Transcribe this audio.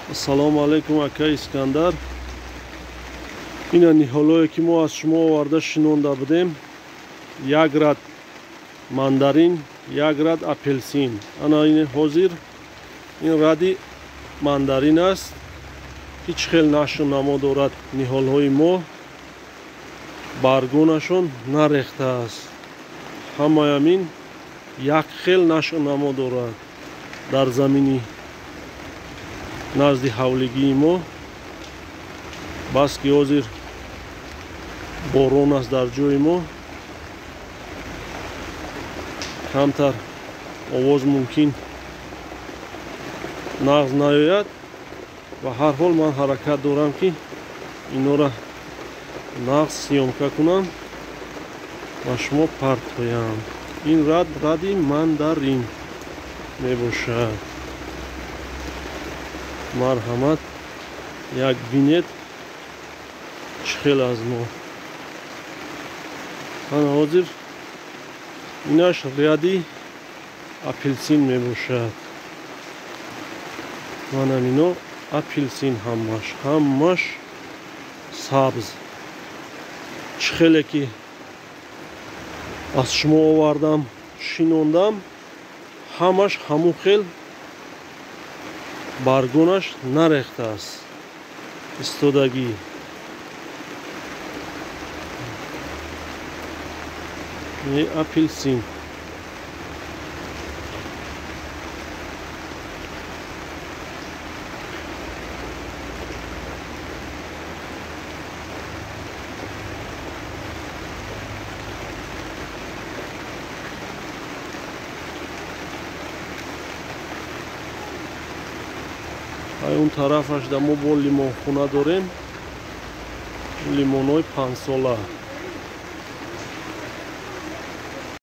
Ассалому алайкум, ака Искандар. Ина ниҳолое ки мо аз шумо оварда шинонда будем, як рад мандарин, як рад апелсин. Ана ин ҳозир ин ради мандарин аст. Ҳеҷ хел нашу намо дорад ниҳолҳои мо, баргонашон нарехтааст. Ҳамаям ин як хел нашу намо дорад дар замини назди ҳавлигии мо. Бас ки ҳозир борон аст дар ҷои мо, камтар овоз мумкин нағз наояд. Ва ҳар ҳол ман ҳаракат дорам ки инора нағз съёмка кунам ва шумо партоям. Ин рад ради мандарин мебошад. Марҳамат, як бинед чӣ хел аз мо. Ана ҳозир инаш ряди апелсин мебошад. Манам ино апелсин, ҳамаш сабз. Чӣ хеле ки аз шумо овардам шинондам, ҳамаш ҳамун хел баргонаш нарехтааст, истодагӣ. Апелсин. Он тарафаш да мо бо лимонхона дорем, лимонҳои панҷсола.